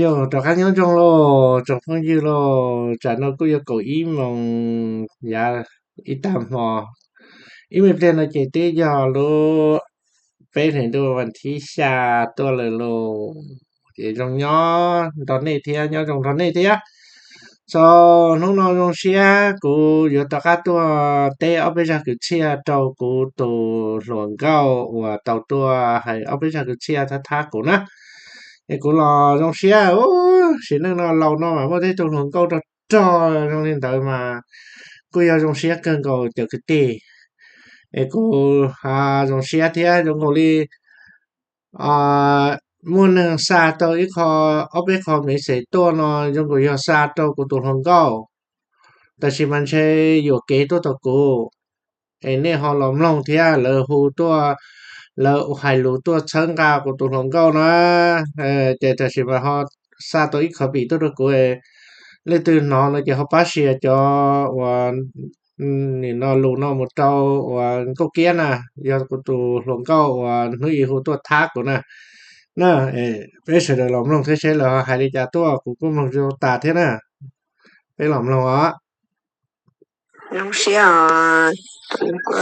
Yog rov qab nyob zoo lauj tsoom phooj ywg lauj, tsam no kuj yog kaum ib moos yav ib tag hmo. Ib me pliag no ces twb yog lub peb hlis ntuj vas thib xya tuaj lawm lauj. Ces zoo nyob nrog nej thiab, nyob zoo nrog nej thiab. Txog hnub no zoo siab kuv yuav rov qab tuaj teb ob peb zaj kwv txhiaj rau kuv tus hluas nkauj uas tau tuaj hais ob peb zaj kwv txhiaj thab thab kuv na. Es kuv los zoo siab, sim neej no laus no mas muaj tej tug hluas nkauj rog rog zoo li ntawd mas kuj yog zoo siab kawg nkaus cov kwv tij. Es kuv zoo siab thiab zoo nkaus li muaj neeg xa tau ib qho, ob peb qho message tuaj no zoo nkaus yog xa rau kuv tus hluas nkauj, tab sis mas ntshe yuam kev tuaj tom kuv. Es nej ho los mloog thiab, lawv hu tuaj, lawv hais lus tuaj txhawb nqa kuv tus hluas nkauj na. Ces tam sim mas ho xa tau ib qho pim tuaj rau kuv, leej twg hnov no ces ho pab share cov uas nim no lus no mus rau uas Nkauj Kiab na, yog kuv tus hluas nkauj uas hnub ib hu tuaj thab kuv na. Na, peb sawv daws los mloog thiab seb lawv hais li cas tuaj, kuv kuj mloog tsis tau tas thiab na. Peb los mloog os. Zoo siab os, tus kuv,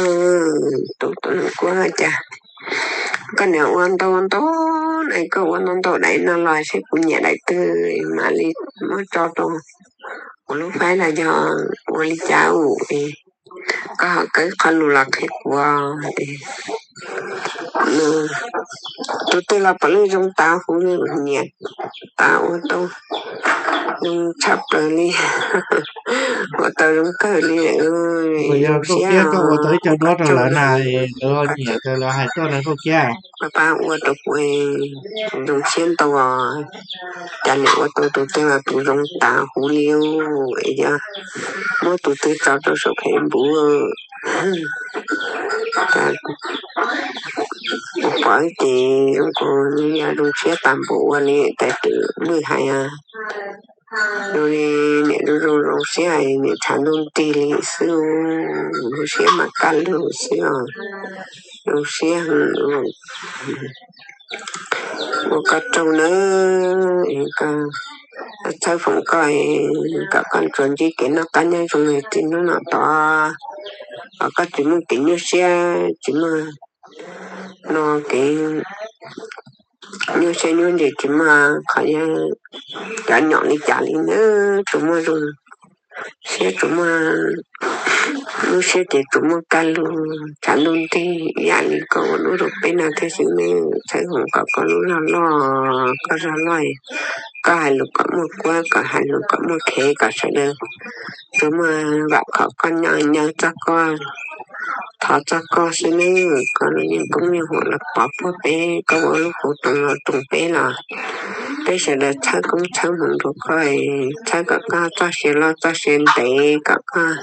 tus tus kuv cas koj niam ua ntau ntau, koj ua ntau ntau daim no los seb kuv nyiam daim twg mam li muab tso rau kuv lub faib los yog ua li cas ua. Koj ho kaw qhov lus los qhia kuv. Tus twg los puav leej zoo tas huv li, nyiam tas ua tau zoo tshaj plaws li, ua tau zoo kawg li. Yog Nkauj Kiab koj ua tau ib co duab rau lawv na, lawv nyiam kawg lawv hais tuaj na Nkauj Kiab. Pab ua rau kuv zoo siab ntau. Cas niam ua tau tus twg los tus zoo tas huv li, es yog muab tus twg tso rau saum Facebook ua pom ces zoo, kuv yog zoo siab tas npaum ua li tais twm lwj hais. Zoo li niam zoo zoo zoo siab, niam tshav ntuj nrig li xwb, zoo siab mas kaj lug xwb os. Zoo siab ua koj tsaug nawb, koj txhawb foom koj kom koj tsuas ntsib kev noj qab nyob zoo txij hnub no tod, kom koj tsis muaj kev nyuaj siab, tsis muaj no kev nyuaj siab nyuaj ntsws, tsis muaj qhov cov nyom li cas li nawb, tsuas muaj zoo siab, tsuas muaj lub siab ces tsuas muaj kaj lug tshav ntuj nrig ib yam li koj ua lub rau peb no thiab xwb nawb. Txhawb foom kom koj lub zog loj, koj zog loj, koj hais lus kom muaj kuab, koj hais lus kom muaj khev, kom sawv daws tsuas muaj vam khom koj, nyob nyob txog koj, thov txog koj xwb nawb. Koj los yeej koob yeej huam los pov puag peb, koj ua lub qub roos los roos peb los peb sawv daws txhawb koob txhawb hmoov rau koj, txhawb kom koj txoj sia loj txoj sia ntev, kom koj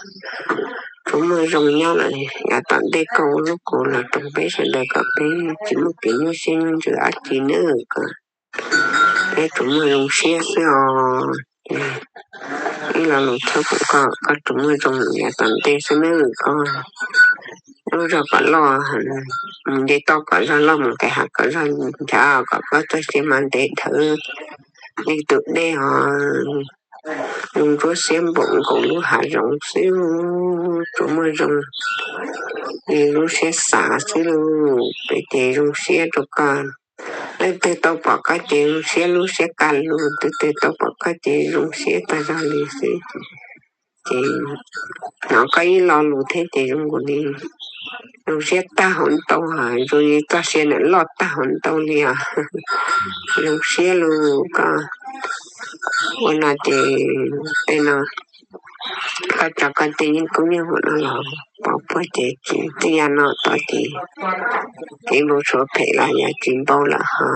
tsuas muaj zoo nyob lawm yav tom ntej, koj ua lub qub los roos peb sawv daws kom peb tsis muaj kev nyuaj siab nyuaj ntsws dab tsi nawb. Koj peb tsuas muaj zoo siab xwb os. Ib lo lus txhawb kom koj, koj tsuas muaj zoo yav tom ntej xwb nawb. Koj lub zog kom loj, mus nce toj kom zog loj, mus nqes hav kom zog nchav, kom koj txoj sia mas ntev dhawv li tus dej os, zoo ntsuab xiab npaum nkaus lub hav zoov xwb, tsuas muaj zoo li lub siab xav xwb lauj. Peb ces zoo siab rau koj. Leej twg tau pom koj ces zoo siab, lub siab kaj lug, twg twg tau pom koj ces zoo siab tag zog li xwb. Ces hnov koj ib lo lus thiab ces zoo nkaus li zoo siab tag hauv ntau, zoo li txoj sia nam loj tag hauv ntau li os. Zoo siab lauj koj. Ua no ces tej no koj tso koj tej yeeb koob yeej huam no los pov puag ces txij yav no tod ces kev npau suav phem los yog tsis npau lawm ho.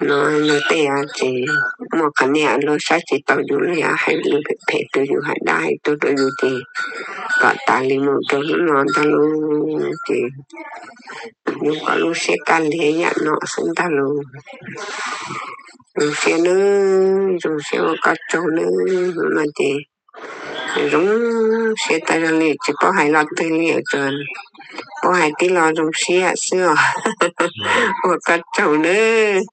No nws tej yam tsis muaj qhov niag luag saib tsis taus yus li, hais lus phem phem rau yus, hais dab hais tuag rau yus ces kom tas li mus rau hnub no ntag lauj. Ces yus kom lub siab kaj liam yam no xwb ntag lauj. Zoo siab nawb, zoo siab ua koj tsaug nawb. Hnub no ces zoo siab tas zog li, tsis paub hais lo twg li, tsuas paub hais tib lo zoo siab xwb os. Ua koj tsaug nawb.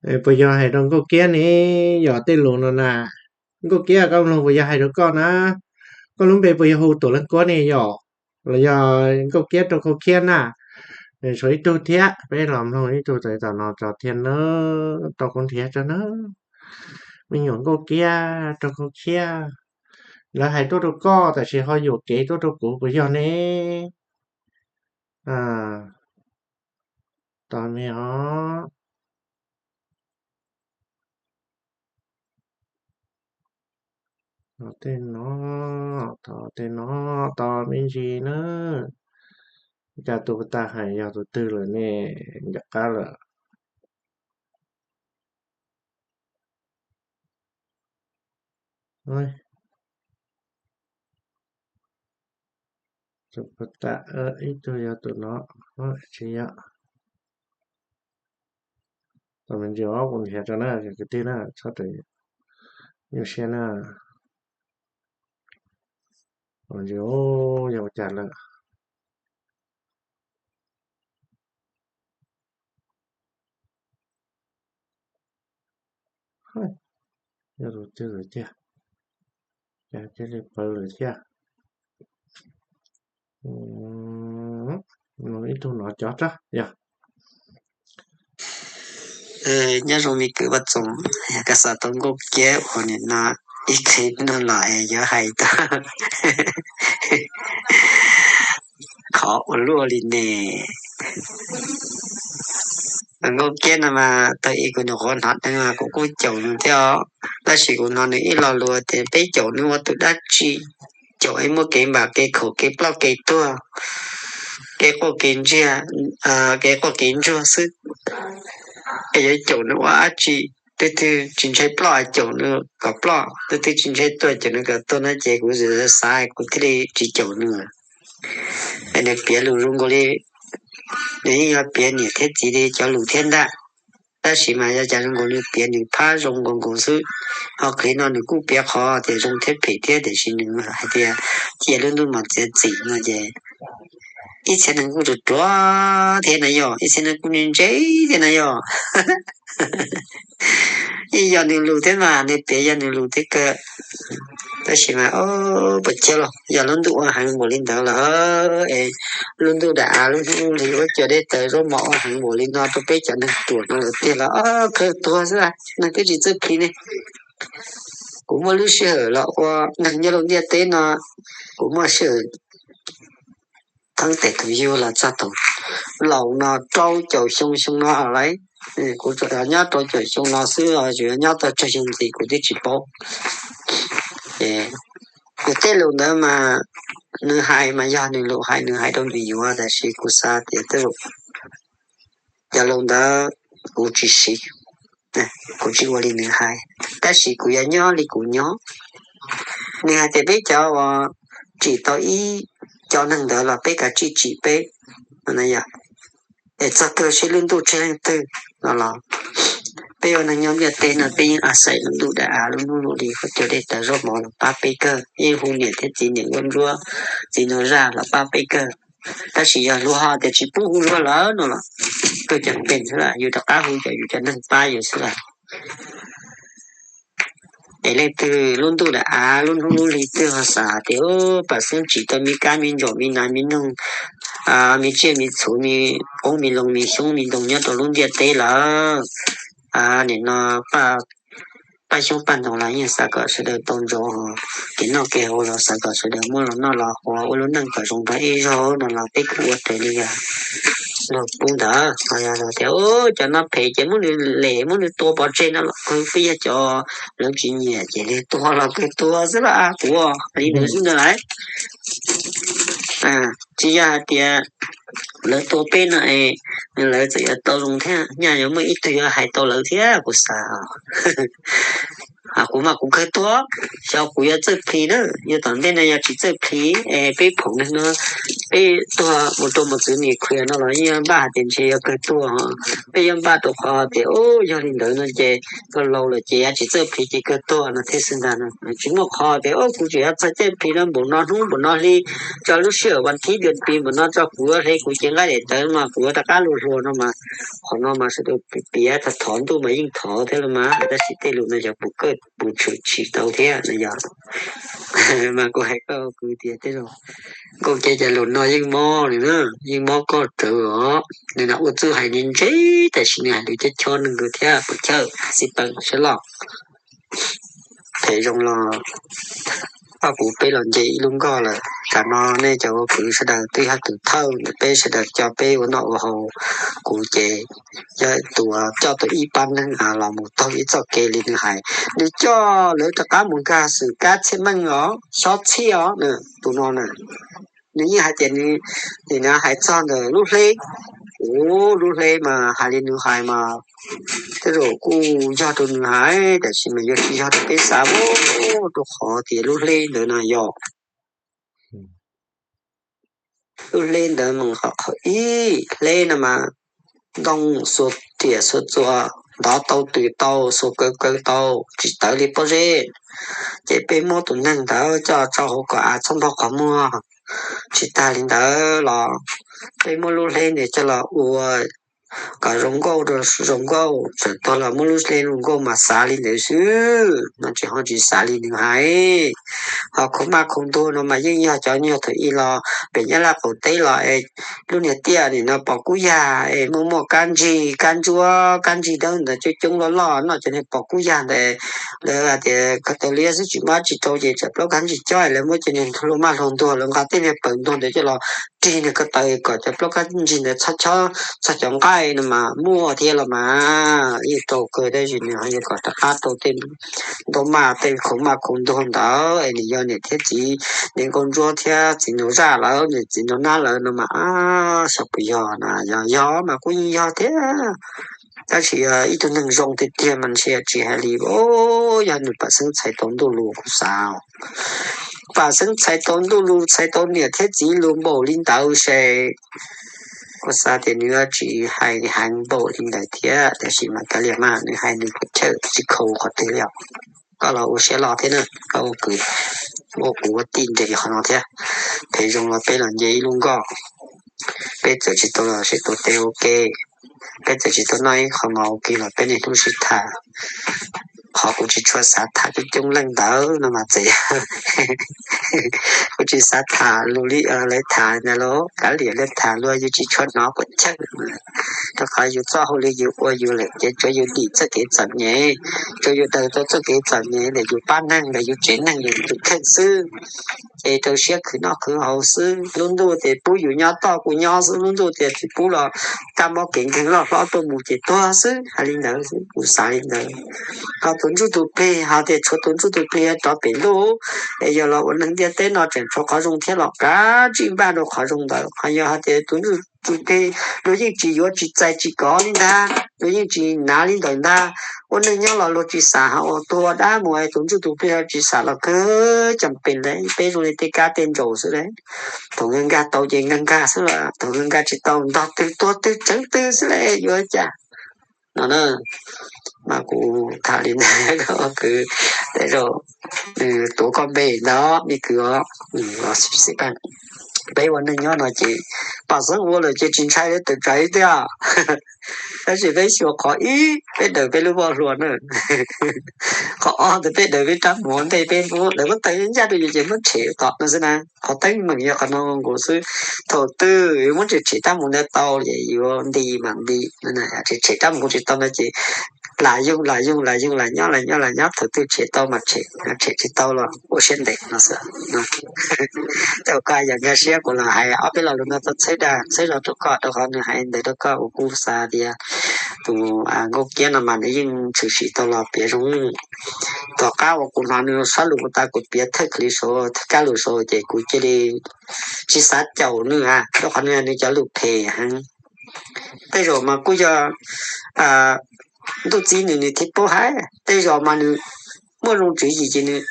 Puas yog hais rau Nkauj Kiab ne? Yog tej lus no na, Nkauj Kiab, koj mloog puas yog hais rau koj na? Koj lub npe puas yog hu Tuam Leej Kuab ne yom? Los yog Nkauj Kiab rau Nkauj Khiab na? Tshuav ib tug thiab, peb los mloog ib tug tom no tso thiab na. Rau Nkauj Khiab tso na, me nyuam Nkauj Kiab rau Nkauj Khiab, lawv hais tuaj rau koj tab sis ho yuam kev tuaj rau kuv puas yog ne? Tos me os. Tos tej no, tos tej no, tos me ntsis na. Cas tus puag ta hais yog tus twg lawm ne? Nco qab lawm. Tus puag ta ib tug yog tus no, tsis yog. Tos me ntsis os, kuv nrhiav rau na cov kwv tij na, txhob nyuaj siab na. Tos me ntsis, yog ua cas lawm? Yog tus twg lawm tiag? Cas cia li pawv lawm thiab? Ib tug no cov rab yog. Nyob zoo me kwv Vaj Txoos, koj xav tau Nkauj Kiab uas nim no ib qhib no los es yuav hais tau qhov ua luaj li ne. Nkauj Kiab no mas tag ib kuv nyuam qhuav hnov dheev mas kuv kuj caum nws thiab os. Tab sis kuv hnov nws ib lo lus tias peb caum nws ua tus dab tsi, caum es muaj kev npam kev khaum kev ploj kev tuag, kev quaj kev ntsiag, kev quaj kev ntsuag xwb. Es yuav caum nws ua dab tsi? Twb twg tsis ntshai ploj caum nws kom ploj, twb twg tsis ntshai tuag caum nws kom tuag no ces kuv xav kuv thiaj li tsis caum nws. Es nws piav lus zoo nkaus li nws yeej yog piav niam thiab txiv li cov lus thiab ntag. Tab sis mas yog cas zoo nkaus nws piav nws phab zoo nkaus nkaus xwb. Ho qhov no nws kuj piav qhov tias zoo thiab phem thiab, tiam sis nws hais tias cia lub ntuj mas txiav txim no ces ib txhia neeg kuj ruam ruam thiab na yog, ib txhia neeg kuj ntse ntse thiab na yog. Yeej yog nws lus thiab mas, nws piav yog nws lus thiab kawg. Tab sis mas puas ciaj los yog lub ntuj ua heev npaum li ntawd lawm es lub ntuj dam av lub hnub li ua cov dej tawv zaub mov ua heev npaum li no rau peb cov neeg ruam no lawm tiag los kawg tuag xwb, neeg twb tsis txawj plis ne. Kuv muaj lub sij hawm los ua neeg nyob rau ntiaj teb no, kuv muaj sij hawm thoob tes tus yug los txog tus laus no rau caum xyoo xyoo no lawm. Kuv tsuas nyob rau caum xyoo no xwb, tsuas yog nyob tau tsawg xyoo ntxiv kuv twb tsis paub. Ces kuv tej lus ntawd mas nws hais mas yog nws lus hais, nws hais rau nws yuav, tab sis kuv xav tias tej lus, cov lus ntawd kuv tsis siv, kuv tsis ua li nws hais, tab sis kuv yuav nyob li kuv nyob. Nws hais tias peb cov uas tsim tau ib co neeg ntawd los peb kav tsij tsim peb, yog es txog kawg seb lub ntuj tseg leej twg no los peb ua neeg nyob ntiaj teb no peb yeej a xaim lub ntuj dam av lub hnub lub hli, ua cov dej tawv zaub mov los pab peb kawg, yeej hu niam thiab txiv niam nruab nruab, txiv nraug zaj los pab peb kawg. Tab sis yog luag ho tias tsis pub hu luag lawm no los kawg cov pem xwb, yus rov qab hu cov yus cov neeg pab yus xwb lawm. Es leej twg lub ntuj dam av lub hnub lub hli twg ho xav tias pam xub tsim tau me kab me ntsaum me nas me noog, me tsiaj me txhu me qoob me loo me xyoob me ntoo nyob rau lub ntiaj teb lawm, nim no paj xyoob paj ntoo los yeej xav kom sawv daws tau ntsoov, kev noj kev haus los xav kom sawv daws muaj los noj los haus ua lub neej kom zoo rau ib zaug no los peb kuj ua raws li luag pub ntawd. Ho yog tias cov no phem ces muab nws lem muab nws tua pov tseg no los kawg, peb yog cov lawv tsis nyiam ces nws tuag los kawg tuag xwb los kuv li ntawd xwb ntag lauj. Tsis yog hais tias lawv tua peb no es lawv txawm yuav tau zoo thiab, nyaj yuav muaj ib tug yuav hais tau lawv thiab kuv xav. Kuv mas kuv kawg tuag, xyov kuv yuav txawj plhis na, yog tom ntej no yog tsis txawj plhis es peb phoom neeg no, peb tuag mus rau mus txwv nim khuias no los yeej npaj hais tias ntshe yuav kawg tuag. Peb yuav npaj rau qhov tias yog li ntawd no ces kawg laus lawm ces yuav tsis txawj plhis ces kawg tuag no thiab xwb ntag. Tsis muaj qhov tias kuv tseem yuav txawj plhis no npaum no hnub npaum no hli, tso lub sij hawm vas thib ntawd pis npaum no tso kuv yuav hle kuv cev nqaij daim tawv mas kuv yuav rov qab los hluas no mas, qhov no mas sawv daws piav thov ntuj mas yeej thov thiab los mas, tab sis tej lus no yog puas kawj puas tshwm tsis tau thiab no yog. Mas kuv hais koj kwv tias tej zaum koj ces cas lus no yeej mob li na, yeej mob koj rawv os. Nws no ua txuj hais ntse ntse, tab sis nws hais lus chob chob neeg thiab puas chawj xij peem sab loj. Phem zoo los koj kuv peb los nce ib lub nkoj lawm. Tam no nej cov ua kwv sawv daws twb yog tus thawj ntawm peb sawv daws coj peb ua noj ua haus. Kuv ces yog tus coj tus ib pab neeg los mus taug ib txoj kev li nws hais. Nws coj lawv rov qab mus nkag xwm kab txhiaj meej os, xob txhiaj os, tus no na. Nws yeej hais tias nws, nim no hais txog ntawm lub hleb, ua lub hleb mas hais li nws hais mas tej zaum kuj yog rau nws hais, tab sis mas yuav tsis yog rau peb xav, rau qhov tias lub hleb ntawd no yog lub hleb ntawd mas qhov ib hleb no mas ntoo xuas riam xuas txuas, ntov tau tws tau, xuas kaw kaw tau, tsis tawv li pob zeb. Ces peb muab tus neeg ntawd coj tso hauv kom av txhob npog qhov muag. Tsis tag li ntawd los peb muab lub hleb ntawd coj los ua kom zoo nkauj rau zoo nkauj, txawm tuag los muab lub hleb zoo nkauj mas xav li ntawd xwb no, tsis ho tsis xav li nws hais. Ho khaus maj khaus ntuag no mas yeej yog cov nyuag thaum ub los pem Nyab Laj qaum teb los es lub niag tiaj nim no pom kub yag es muaj muaj kab ntsig kab ntsuab kab ntsig dawb ntawd coob coob loj loj noj cov niag pom kub yag ntawd. Lawv hais tias ko taw liab xwb tsis muab tsis rau ces tsam plaub kab ntsig cob, lawv muab cov niag hluas maj hluas ntuag lawv nqa tej niag pawg ntuag ntawd coj los rig niag ko taw kom cov plaub kab ntsig ntawd txhob chob txog cov nqaij no mas muaj thiab los mas yeej rau kawg, tab sis nws ho yuav kom rov qab rau tej ntaub maj tej khaus maj khaus ntuag ntawd es nws yog niam thiab txiv, niam nkauj ntsuab thiab txiv nraug zaj lawm, niam txiv nraug nab lawm no mas xyov puas yog na, yog yog mas kuj yeej yog thiab. Tab sis ib tug neeg zoo tiag tiag mas ntshe tsis hais li, yog nws pam xeeb txhais tau ntuj lus kuv xav, pam xeeb txhais tau ntuj lus txhais tau niam thiab txiv lus npaum li ntawd ces kuv xav tias nws tsis hais heev npaum li ntawd thiab, tab sis mas kav liam mas nws hais nws kuv chawj tsis khaus qhov twg li os. Koj los ua siab loj thiab na, koj ua kwv ua kuv ua tij nres qhov no thiab. Phem zoo los peb los nce ib lub nkoj, peb txawm tsis tau los sib tua teb ua ke, peb txawm tsis tau noj ib qho mov ua ke los peb niaj hnub sib tham. Qhov kuv tsis tshua xav tham coob coob leej ntawd no mas txawm yog kuv tsis xav tham lus li lawv tham ntawd los kav liam, lawv tham luag yus tsis tshua hnov puas chawj. Rau qhov yus txoj hauj lwm yus ua yus lawm ces tsuav yus dim txoj kev txom nyem, tsuav yus daws tau txoj kev txom nyem ntawm yus pab neeg ntawm yus tsev neeg yus tus kheej xwb. Ces rau siab khwv noj khwv haus xwb, lub ntuj tias pub yus nyob toj kuv nyob xwb, lub ntuj tias tsis pub los kaj mob kev nkeeg loj hlob tuaj mus ces tuag xwb, hais li ntawd xwb, kuv xav li ntawd. Ho tus ntsuj tus plig ho tias tshuav tus ntsuj tus plig rov pem ntuj, es yog los ua neeg ntiaj teb no tseem tshuav qhov zoo thiab los kav tsij npaj rau qhov zoo ntawd. Ho yog hais tias tus ntsuj tus plig luag yeej tsis yuav tsis txais tsis kov li ntag, luag yeej tsis hnav li ntawd ntag. Ua neeg nyob los luag tsis xam, ho ua tuag dab mus es tus ntsuj tus plig tsis xam los kawg cam pes lawm, peb zoo li tej kab tej ntsaum xwb lawm. Thaum nkag nkag tau ces nkag nkag xwb los thaum nkag nkag tsis tau ntog twg tuag twg tsawv twg xwb lawm yuav cas no na. Mas kuv tham li ntawd koj kwv, tej zaum nws tuav koj npe ntawd me kwv os. Peb ua neeg nyob no ces pom xeeb ua lawm ces tsis ntshai li tawm tsam ib tiag. Tab sis peb xyuas qhov ib peb daws peb lub voj hlua na, qhov ob ntawd peb daws peb rab muag ntej peb muab daws muab taw ncaj rau yus ces muab tshem tom no xwb na. Qhov teeb meem yog qhov no nkaus xwb. Thaum twg yuav muab tshem rab muag ntawd tau ces yuav nti mas nti, tshem rab muag tsis tau no ces lam yoog lam yoog lam yoog lam nyob lam nyob lam nyob, thaum twg tshem tau mas tshem, tshem tsis tau los ua siab ntev no xwb. Thaum koj yog nkag siab kuv los hais ob peb lo lus no tau txhawb dag txhawb zog rau koj, rau qhov nws hais ntawd rau koj uas kuv xav tias tus Nkauj Kiab no mas nws yeej tshwm sim tau los piav zoo. Tom qab uas kuv hnov nws sab lus ua tas kuv piav thawj kab lus saud ces kuv cia li tsis xav caum nws, rau qhov nws cov lus phem heev. Tej zaum mas kuj yog ntuj txib nws nws thiaj paub hais, tej zaum mas nws muaj zoo tswv yim ces nws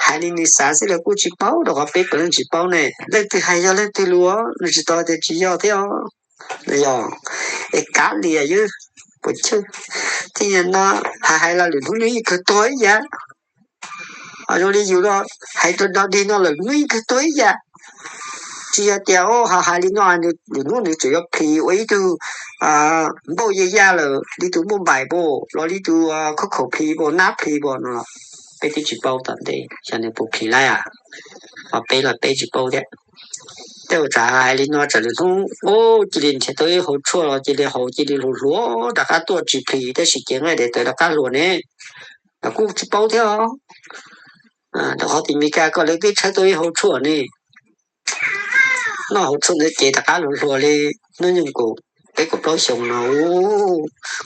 hais li nws xav xwb los kuj tsis paub, rau qhov peb puav leej tsis paub ne. Leej twg hais yog leej twg lus, nws tsis tau tias tsis yog thiab os. Yog es kav liam yus puas chawj. Thiab no hais hais los lwm hnub nws yeej kawg tuag ib yam. Zoo li yus no hais rau do dig no lawm hnub yeej kawg tuag ib yam. Tsis yog tias hais hais li no lwm hnub nws tseem yuav plhis ua ib tug npauj yaj yaj lawm li tus npauj npaim pam los li tus khob khaum plhis pam nab plhis pam no. Peb twb tsis paub tom ntej xyov nws puas plhis laij a. Ho peb los peb tsis paub thiab. Tej uas txawm hais li no txawm lwm hnub ua cia li nrhiav tau ib hau tshuaj los cia li haus cia li hluas hluas rov qab tuaj tsis plhis tab sis cev nqaij daim tawv rov qab hluas ne. Los kuj tsis paub thiab os. Rau qhov tim Meskas ko lawv twb tshawb tau ib hau tshuaj ne. Noj hauv tshuaj ntawd ces rov qab hluas hluas li. Hnub nyoog kuv peb kaum plaub xyoo no,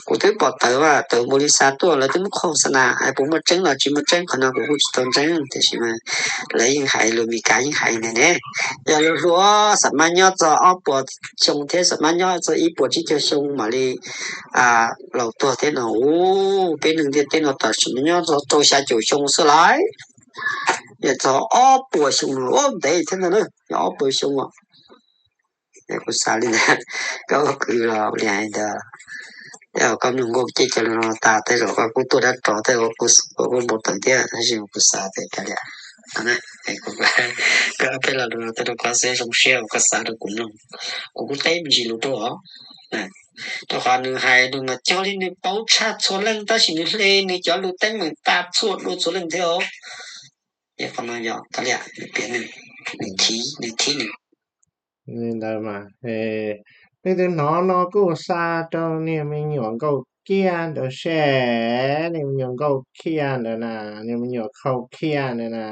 kuv twb pom tawv mas tawv npaum li xa tuaj lawv twb muab qhau xa na, hais puas muaj tseeb los tsis muaj tseeb qhov no kuv kuj tsis tau ntseeg tiam sis mas lawv yeej hais lus Meskas yeej hais ntawd ne. Yog hluas hluas xam maj nyob txog ob puas xyoo thiab xam maj nyob txog ib puas tsib caug xyoo mam li laus tuag thiab no. Peb neeg ntiaj teb no tam sim no nyob txog rau xya caum xyoo xwb lauj. Yog txog ob puas xyoo no ntev thiab ntag na, yog ob puas xyoo os. Kuv xav li ntawd, koj ua kwv los li hais ntawd. Tej zaum koj mloog nkauj ces cov lus no tas tej zaum koj kuj tuaj dab rov tej zaum kuj npau taws thiab tab sis kuv xav tias kav liam. Koj peb los lus no tej zaum koj xav zoo siab uas koj xav rau kuv mloog, kuv kuj teb me ntsis lus rau os. Rau qhov nws hais lus mas cog li nws paub tshaj txhua leej tab sis nws hle nws cov lus teeb meem tas txhua dua txhua leej thiab os. Yog qhov no yog kav liam nws piav nws, nws thib nws thib nws. Ntawd mas leej twg hnov no kuj xa rau niag me nyuam nkauj kiab ntawd seb, niag me nyuam nkauj khiab ntawd na, niag me nyuam khau khiab ntawd na.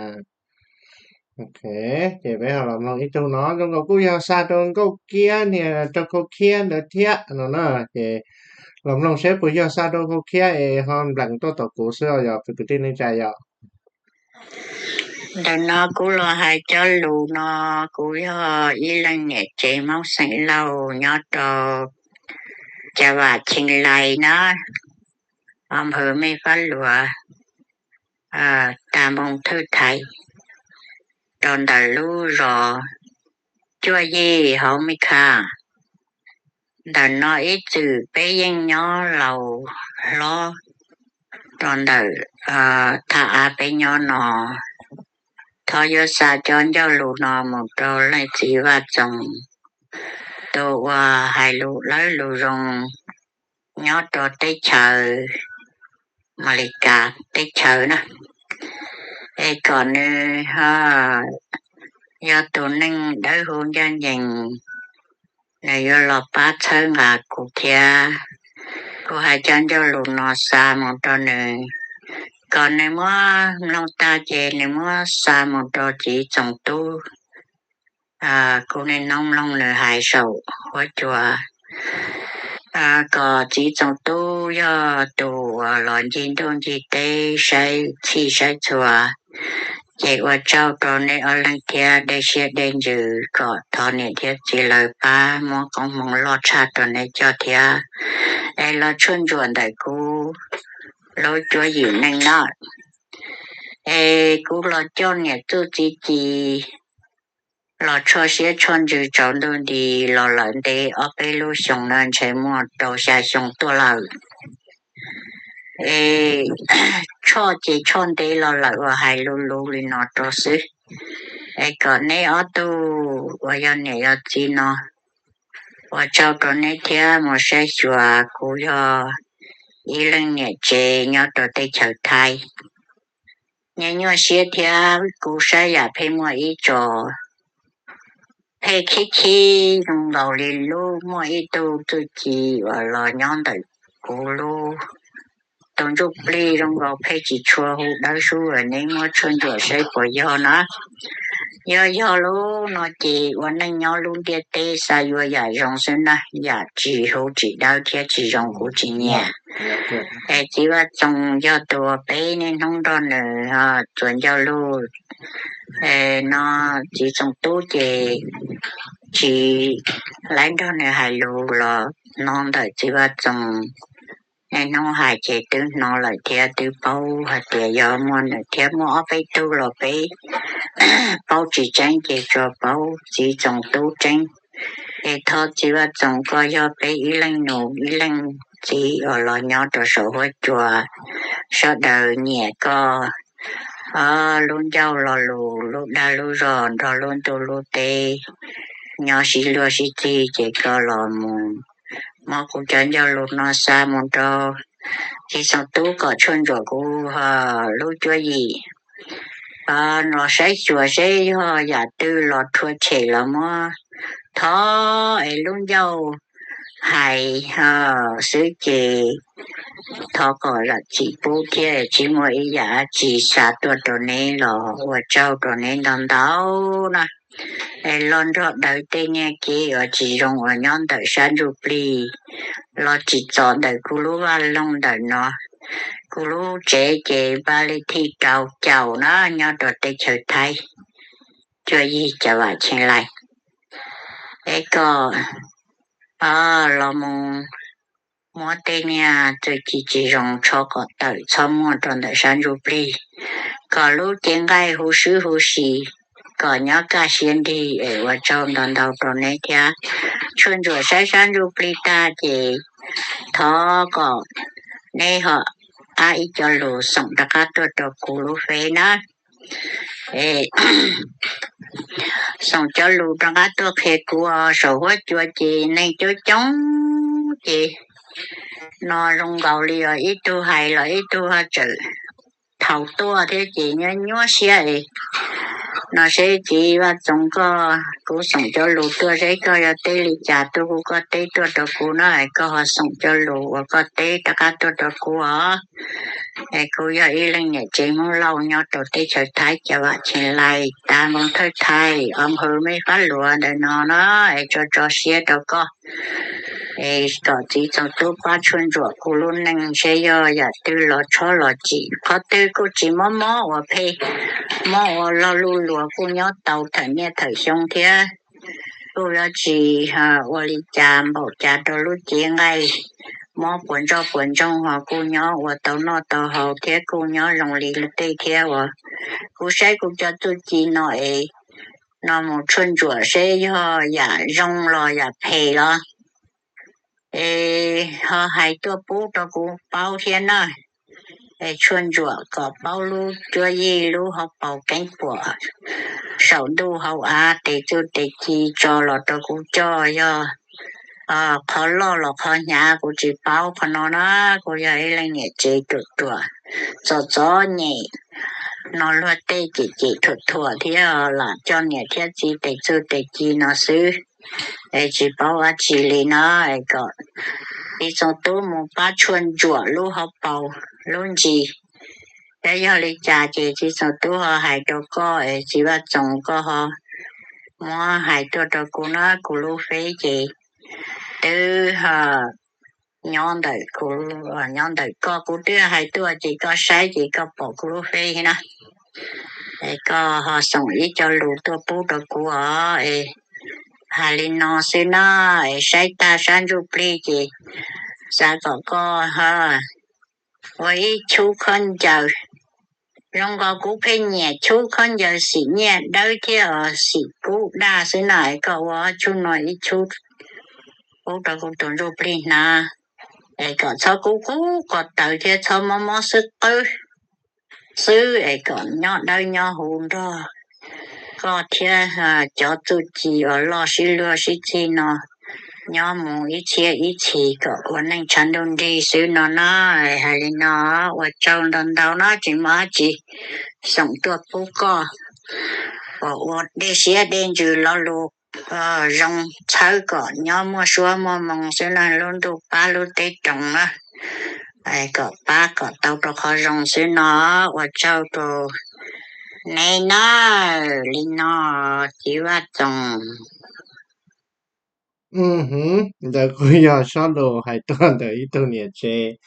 Ces peb ho los mloog ib tug no zoo nkaus kuj yog xa rau nkauj kiab niag rau khau khiab ntawd thiab no na. Ces los mloog seb puas yog xa rau khau khiab es ho nplees tuaj tom kuv xwb os yog kwv tij neej tsa yom. Ntawm no kuv los hais cov lus no, kuv yog ib leej niam tsev Hmoob xeem Lauj nyob rau Caj Vam Cheej Lais na, o npawg Mej Fab Luas, tag npoo thwj thaiv rau ntawm lub zos Cuaj Yij hauv Mes Khas. Ntawm no ib txwm peb yeej nyob laus hlob rau ntawm thaj av peb nyob no. Thov yuav xa cov ncauj lus no mus rau leej txiv Vaj Txoos, tus uas hais lus dawb lus zoo nyob rau teb chaws Amelikas teb chaws na, es kom nws ho yog tus neeg dawb huv ncaj ncees, nws yuav los pab txhawb nqa kuv thiab. Kuv hais cov ncauj lus no xa mus rau nws, kom nws muab mloog tag ces nws muab xa mus rau txiv Txoos Tub. Kuv niaj hnub mloog nws hais saum huab cua, kom txiv Txoos Tub yog tus uas los ncig ntuj ncig teb saib txhij saib txhua. Ces ua tsaug rau neb ob leeg thiab dej siab dej ntsws kom thov niam thiab txiv lawv pab muab koob hmoov loj tshaj rau neb coj thiab. Es los tshuaj ntsuam ntawm kuv lub cuab yim neej no, es kuv los coj niam txuj txiv ci los tshuaj siab tshuaj ntsws tsaus ntuj nti los lawm ntev ob peb lub xyoo no ntshe muaj rau xya xyoo tuaj lawm. Es tshoj ces tshoj ntev los lawm uas hais luv luv li no rau xwb. Es kom neb ob tug uas yog niam yog txiv no ua tsaug rau neb thiab mus saib xyuas kuv yog ib leej niam tsev nyob rau teb chaws Thaib. Nyias nyuaj siab thiab kuv saib yam pheej muaj ib co pheej khib khib zoo nkaus li lub muaj ib tug txuj ci uas los nyob ntawm kuv lub tus ntsuj plig zoo nkaus pheej tsis tshua hu dawb sub, neb muab tshuaj ntsuam saib puas yog na. Yog yog lub no ces ua neej nyob lub ntiaj teb xa yuav yam zoo xwb na, yam tsis huv tsis dawb thiab tsis zoo kuv tsis nyiam. Es txiv Vaj Txoos yog tus uas peb niaj hnub nrog nws txuas ncauj lus no, txiv Txoos Tub ces tsis laib nrog nws hais lus los hnov ntawm txiv Vaj Txoos Niaj hnub hais ces twb hnov lawm thiab twb paub hais tias yog muaj nws thiab muaj ob peb tug los peb paub tsis tseeb ces tsuas paub txiv Txoos Tub tseeb. Es thov txiv Vaj Txoos koj yog peb ib leeg nus ib leeg txiv uas los nyob rau saum huab cua, sawv daws nyiam koj lub ncauj lo lus lub dag lub zog nrog lub ntuj lub teb nyob sib luag sib txig ces koj los mus muab kuv cov ncauj lus no xa mus rau txiv Txoos Tub kom tshuaj ntsuam kuv lub cuab yim los saib xyuas seb yog yam twg los rhuav tshem los muab. Thov es lub ncauj hais xwb ces thov kom zam txim pub thiab tsis muaj ib yam tsis xa tuaj rau neb los ua tsaug rau neb ntau ntau na. Es los nrog daws tej nyiaj kev uas tsis zoo uas nyob ntawm sab ntsuj plig los tsim txom ntawm kuv lub vaj loog ntawm no, kuv lub tsev ces npaj li thij rau caum na nyob rau teb chaws Thaib, cuaj yig cav vam cheej laij. Es kom los mus muab tej niag txuj ci tsis zoo tsho kom tawm txhob muaj rau ntawm sab ntsuj plig, kom lub cev nqaij huv swb huv si, kom nyob kaj siab nrig es ua tsaug ntau ntau rau neb thiab. Tshuaj ntsuam saib sab ntsuj plig tag ces thov kom neb ho pab ib co lus xoom rov qab tuaj rau kuv lub feb na. Xoom cov lus rov qab tuaj qhia kuv saum huab cua ces neeg coob coob ces no zoo nkaus li os ib tug hais los ib tug ho tseem thaum tuaj thiab ces nyuaj nyuaj siab es no seb txiv Vaj Txoos koj, kuv xoom cov lus tuaj seb koj yog teb li cas tuaj kuv koj teb tuaj rau kuv na, koj ho xoom cov lus uas koj teb rov qab tuaj rau kuv os. Es kuv yog ib leeg niam tsev Hmoob Lauj nyob rau teb chaws Thaib cav vam cheej laij tas npoo thawj thaij os hwv mej fab luav ntawm no na, es tso tso siab rau koj. Es kom txiv Txoos Tub pab tshuaj ntsuam kuv lub neej seb yog yam twg los tshob los tsim, qhov twg kuj tsis mob mob uas phem, mob uas lo lus luag kuj nyob tau thawm niaj thawm xyoo thiab. Kuj yuav tsis ua li cas npaum cas rau lub cev nqaij, mob puas ntsoj puas ntsoog ho kuj nyob ua tau noj tau haus thiab kuj nyob zoo li tej thiab uas kuv saib kuv cov txuj ci no es no mus tshuaj ntsuam seb yog yam zoo los yam phem los es ho hais tuaj pub rau kuv paub thiab na. Es tshuaj ntsuam kom paub lub cuab yig lub hauv paus keeb puam saum ntuj hauv av tes txuj tes ci tso los rau kuv coj yog qhov loj los qhov hnyav kuv tsis paub qhov no na. Kuv yog ib leeg niam tsev ruam ruam txom txom nyem no luag tej cem cem thuam thuam thiab lam coj niam thiab txiv tes txuj tes ci no xwb. Es tsis paub dab tsi li no es kom txiv Txoos Tub mus pab tshuaj ntsuam lub hauv paus lub ntsis. Thiab yog li cas ces txiv Txoos Tub ho hais rau koj es txiv Vaj Txoos koj ho muab hais tuaj rau kuv na, kuv lub feb ces twb nyob ntawm kuv, nyob ntawm koj, kuv twb hais tuaj ces koj saib ces koj pom kuv lub feb na. Es koj ho xoom ib co lus tuaj pub rau kuv os. Es hais li no xwb na, es saib tag sab ntsuj plig ces xav kom koj ua ib chub khaub ncaws. Zoo nkaus kuv pheej nyiam chub khaub ncaws xim nyiaj dawb thiab xim kub daj xwb na, es koj ua chub no ib chub pub rau kuv tus ntsuj plig hnav, es kom txhob kub kub ko taw thiab txhob mob mob xwb qwb xwb es kom nyob dawb nyob huv nrog koj thiab cov txuj ci uas loj sib luag sib txig no nyob mus ib txhiab ib txhis kom ua neej tshav ntuj nrig xwb no na. Hais li no, ua tsaug ntau ntau na, tsis muaj dab tsi, xoom tuaj pub koj kom ua dej siab dej ntsws lo lus zoo txhawb kom nyob muaj suab muaj moo xwb na, lub ntuj pab lub teb roos na. Kom pab kom tau rau qhov zoo xwb no, ua tsaug rau neb na. Li no, txiv Vaj Txoos. Ntawd kuj yog zaj lus hais tuaj ntawm ib tug niam tsev,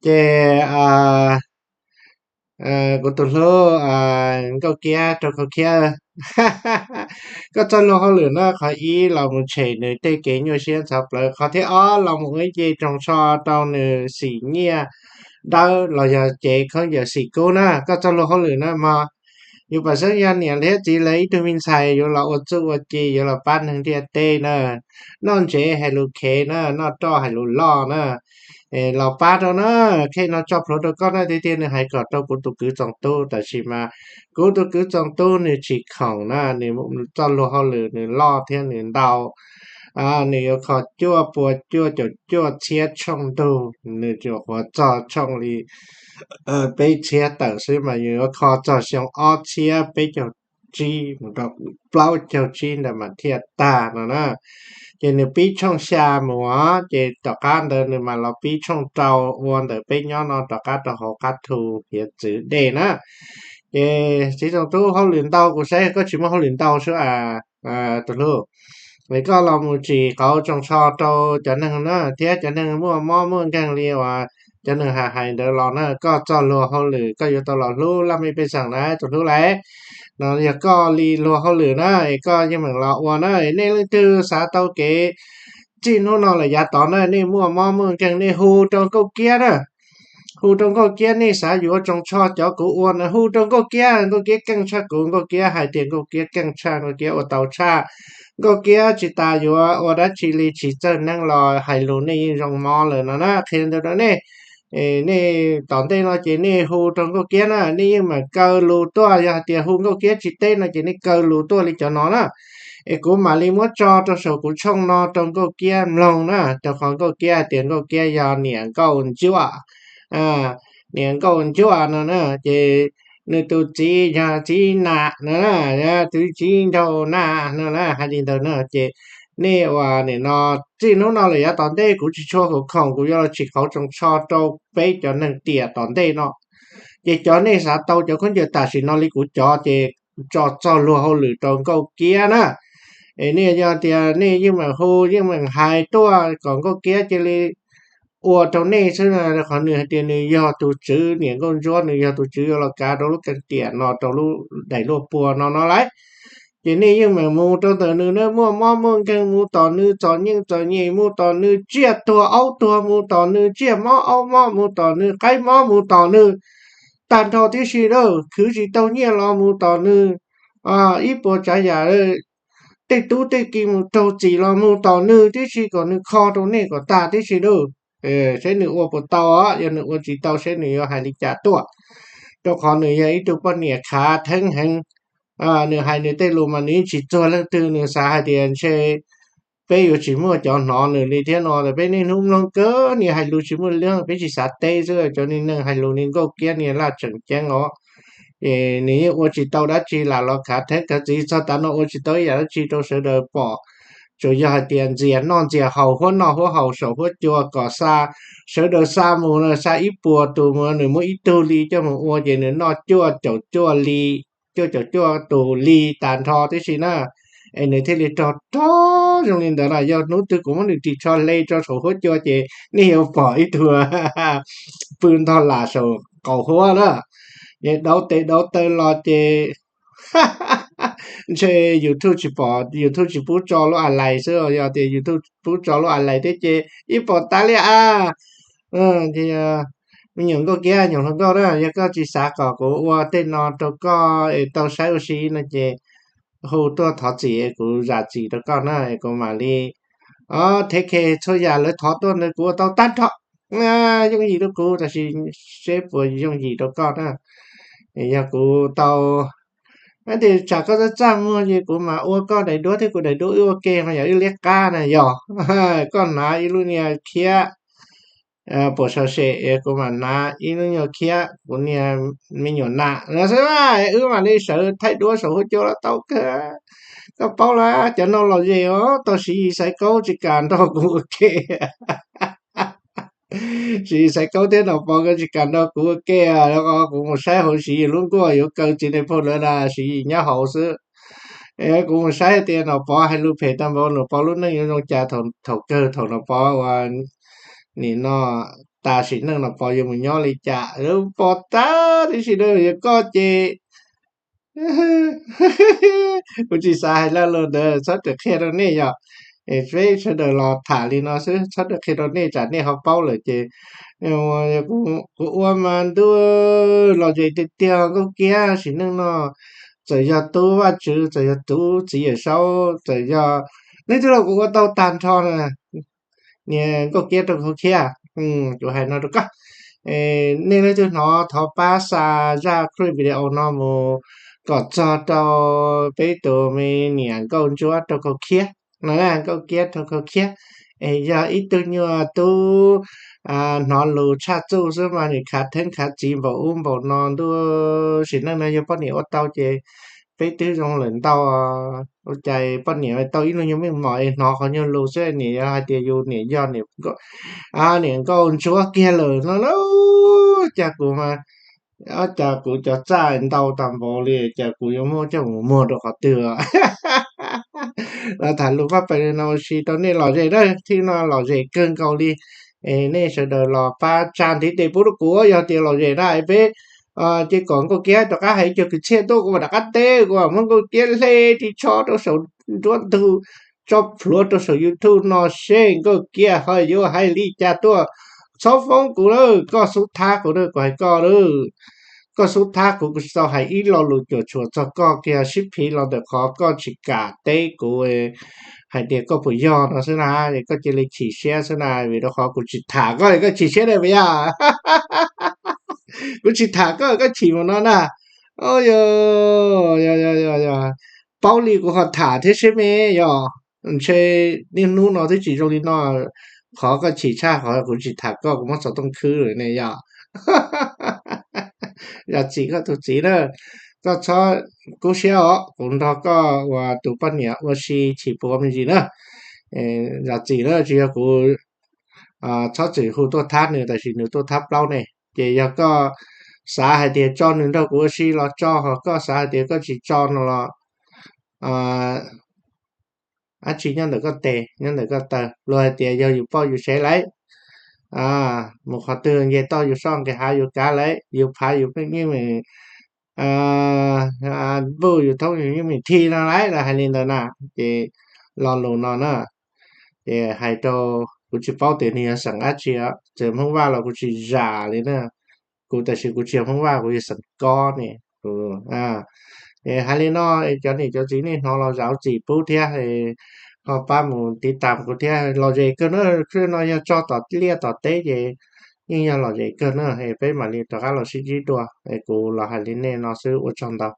ces Kuv tus hlub Nkauj Kiab rau Nkauj Kiab, koj txoj luag hauj lwm na, qhov ib los mus tshem nws tej kev nyuaj siab ntxhov plawv, qhov thib ob los mus ua ib ce roog tsho rau nws xim nyiaj dawb los yog cev khaub ncaws xim kub na, koj txoj luag hauj lwm na mog. Yus pam xeeb yog niam thiab txiv lawv ib tug me ntxhais yuav los ua txuj ua ci, yuav los pab neeg ntiaj teb na, noj ntsev hais lus khev na, noj roj hais lus loj na, los pab rau na. Qhia no tso plhuav rau koj na, tiag tiag nws hais kom rau kuv tus kwv Txoos Tub, tab sis mas kuv tus kwv Txoos Tub nws tsis khoom na, nws txoj luag hauj lwm nws loj thiab nws ntau. Nws yuav kho cuaj pua cuaj caum cuaj txhiab tshooj ntug, nws tsuas qhuav txog tshooj li peb txhiab tawm xwb mas nws yuav kho txog xyoo ob txhiab peb caug tsib mus rau plaub caug tsib ntawd mas thiaj tag no na. Ces nws pib tshooj xya mus os, ces tom qab ntawd nws mam los pib tshooj rau ua ntawm peb nyob no rov qab rau hauv qab thu hiav txwv dej na. Ces txiv Txoos Tub, hauj lwm ntau, kuv saib koj tsis muaj hauj lwm ntau sub a, tus hlub. Es koj los mus tsim qauv tsoos tsho rau cov neeg na, thiab cov neeg muaj mob muaj nkeeg li uas cov neeg hais hais ntawd los na, koj txoj luag hauj lwm koj yuav tau los hlub laj mej pej xeem na tus hlub lauj. No yog koj li luag hauj lwm na, es koj yeej meem los ua na. Nej leej twg xav tau kev txij hnub no lawm yav tod na, nej muaj mob muaj nkeeg nej hu rau Nkauj Kiab na. Hu rau Nkauj Kiab, nej xav yuav tsoos tsho cov kuv ua na, hu rau Nkauj Kiab, Nkauj Kiab keej tshaj kuv, Nkauj Kiab hais tias Nkauj Kiab keej tshaj, Nkauj Kiab ua tau tshaj. Nkauj Kiab tsis tas yuav ua dab tsi li tsis txawj neeb los hais lus nej yeej zoo mob lawm no na, qhia ntawd rau nej. Nej tom ntej no ces nej hu rau Nkauj Kiab na, nej yeej meem kaw lus tuaj, yog hais tias hu Nkauj Kiab tsis teb no ces nej kaw lus tuaj li cov no na. Es kuv mam li muab tso rau saum kuv tshooj no rau Nkauj Kiab mloog na, rau qhov Nkauj Kiab hais tias Nkauj Kiab yog niam Nkauj Ncuaj, niam Nkauj Ncuaj no na, ces nws tus txiv yog txiv Nam no na, tus txiv Nraug Nam no na, hais li ntawd na. Ces nej uas nim no txij hnub no lawm yav tom ntej kuv tsis tshua khoom khoom, kuv yuav los tsim qauv tsoos tsho rau peb cov neeg tiam tom ntej no. Ces cov nej xav tau cov khaub ncaws tam sim no li kuv cov ces tso txoj luag hauj lwm rau Nkauj Kiab na. Es nej yog tias nej yeej meem hu yeej meem hais tuaj kom Nkauj Kiab cia li ua rau nej xwb, qhov nws hais tias nws yog tus tswv, niam Nkauj Ntsuab nws yog tus tswv yuav los kav rau lub keeb tiam no, rau lub daim luaj pua no no lauj. Ces nej yeej meem mus rau ntawm nws na, muaj mob muaj nkeeg mus tom nws, txom nyem txom nyem mus tom nws, tsiaj tuag aub tuag mus tom nws, tsiaj mob aub mob mus tom nws, qaib mob mus tom nws, tag nrho tib si lauj. Khwv tsis tau nyiaj los mus tom nws, ib puas tsav yam, tej tub tej ki mus raug txim los mus tom nws tib si, kom nws kho rau nej kom tag tib si lauj. Saib nws ua puas tau os, yog nws ua tsis tau saib nws yuav hais li cas tuaj. Rau qhov nws yog ib tug poj niam khav theeb heev. Nws hais nws tej lus mas nws yeej tsis txuag leej twg, nws xav hais tias ntshe peb yuav tsis muaj cov hnov nws li thiab no, peb niaj hnub mloog kawg, nws hais lus tsis muaj leej, peb tsis xav teb xwb, cov niag neeg hais lus li Nkauj Kiab niag laj tseem ceeb os. Es nws yeej ua tsis tau dab tsi lam los khav theeb khav txiv txog tav no, ua tsis tau ib yam dab tsi rau sawv daws pom. Tsuas yog hais tias ntxias noj ntxias haus, huab noj huab haus, saum huab cua kom xa, sawv daws xa mus na, xa ib puas tus mus nws muab ib tug li coj mus ua ces nws noj cuaj caum cuaj li, cuaj caum cuaj tus li tas nrho tib si na. Es nws thiaj li rog rog zoo li ntawd na. Yog hnub twg kuv muab nws ris tsho hle tso saum huab cua ces nej yuav pom ib tug pw ntog lam saum qaum huab na. Es dauv tes dauv taw los ces ntshe YouTube tsis pom, YouTube tsis pub tso lub a lais xwb, yog tias YouTube pub tso lub a lais thiab ces yeej pom tas li a. Me nyuam Nkauj Kiab, nyuam hluas nkauj na, yog koj tsis xav kom kuv ua tej no rau koj es tau saib ua si no ces hu tuaj thov txim es kuv zam txim rau koj na, es kuv mam li, o, thev khe txhua yam lawv thov tuaj ntawd kuv ua tau tag nrho. Yooj yim rau kuv tab sis seb puas yooj yim rau koj na. Yog kuv tau, tias tsam koj txaj txaj muag ces kuv mam ua koj daim duab thiab kuv daim duab wb ua ke mas yog wb liab qab na yog. Koj hnav ib lub niag khiab puas sau se, kuv mam hnav ib lub nyuag khiab, kuv niag me nyuam nam no xwb, wb mam li sawv thaij duab saum huab cua los tau kawg. Koj paub lawm, cov no los ze os, tau Siv Yis Xaiv Kaub tsis kam nrog kuv ua ke. Siv Yis Xaiv Kaub thiab Nom Pov nkawd tsis kam nrog kuv ua ke, kuv mus saib hauv Siv Yis lub nkuaj yuav kaw txiv Nais Phoo lawv na, Siv Yis nyob hauv xwb. Kuv mus saib tias Nom Pov hais lus phem tag npaum, Nom Pov lub neej yuav zoo cas thaum kawg thaum Nom Pov ua nim no tas sim neej no pom yuav mus nyob li cas, pom tag tib si na. Yog koj ces kuv tsis xav hais lo lus ntawd, txhob rawm qhia rau nej yom. Es peb sawv daws los tham li no xwb, txhob rawm qhia rau nej, tsam nej ho paub lawm ces kuv ua mas ntuj, lom zem tiag tiag Nkauj Kiab sim neej no. Txawm yog tub Vaj Tswv, txawm yog tub txiv Yawm Saub, txawm yog leej twg los kuv ua tau tag nrho na. Niam Nkauj Kiab rau khaub khiab, kuv hais no rau koj. Nej leej twg hnov thov pab xa zaj clip video no mus kom txog rau peb tus me niam Nkauj Ntsuab rau khaub khiab no, Nkauj Kiab rau khaub khiab. Es yog ib tug nyuag tub hnov lus tshaj txuj xwb mas nim khav theeb khav txiv npaum ub npaum no ntuj, sim neej no yog poj niam ua tau ces peb twb zoo lawm ntau. Ua cas poj niam tau ib lub nyuag meej mom es hnov qhov nyuag lus xwb, nim yog hais tias yus niam yog niam Nkauj Ntsuab kiag lawm no na. Cas kuv mas, cas kuv cov txaj ntau tas npaum li, cas kuv yuav muab coj mus muag rau qhov twg? Los tham lus paj pais no ua si rau nej lom zem na, thaum no lom zem kawg nkaus li. Es nej sawv daws los pab tsa ntiv tes pub rau kuv, yog tias lom zem na es peb ces kom Nkauj Kiab rov qab hais cov kwv txhiaj tuaj, kuv mam rov qab teb, kuv mam muab Nkauj Kiab hle ris tsho rau saum nruab ntug, tso plhuav rau saum YouTube no seb Nkauj Kiab ho yuav hais li cas tuaj. Txhob foob kuv lawm, koj xub thab kuv na, kuv hais koj lawm. Koj xub thab kuv, kuv tsis tau hais ib lo lus cuam tshuam txog koj kiag, sib phiv los ntawm qhov koj tsis kam teb kuv hais tias koj puas yog no xwb na, es koj cia li chim siab xwb na, vim rau qhov kuv tsis tham koj, koj chim siab dab tsi yom? Kuv tsis tham koj, koj chim mus no na. Yog, yog, yog, yog, paub li kuv ho tham thiab seb me, yog ntshe niaj hnub no twb tsis zoo li no, qhov koj chim tshaj qhov kuv tsis tham koj, kuv muab xov tooj khwb lawm ne yog. Zam txim koj tus txiv na, koj txhob kub siab os, kuv nrog koj ua tus poj niam ua si tsis pub me ntsis na. Zam txim na, tsis yog kuv txhob txwm hu tuaj thab nws, tab sis nws tuaj thab plaub ne. Ces yog koj xav hais tias tso nws nrog kuv ua si los tso, ho koj xav hais tias koj tsis tso no los dab tsi nyob ntawm koj tes nyob ntawm koj taw. Luag hais tias yog yus poj yus sev lawm, mus qhov twg nce toj yus soj, nqis hav yus kav lawm, yus phav yus yeej meem, npuj yus thoob yus yeej meem thi no lawm, lawv hais li ntawd na. Ces lo lus no na, ces hais rau, kuv tsis paub tias nws yog xeem dab tsi, txawm Hmoob Vaj los kuv tsis zam li na. Kuv tam sim kuv tsis yog Hmoob Vaj, kuv yog xeem Kob ne. Ces hais li no, cov niam cov txiv nej hnov los zam txim pub thiab, ho pab mus tiv tam kuv thiab. Lom zem kawg na, clip no yog tso tom liaj tom teb ces yeej yog lom zem kawg na, peb mam li rov qab los sib ntsib dua. Kuv los hais li nej no xwb, ua tsaug ntau.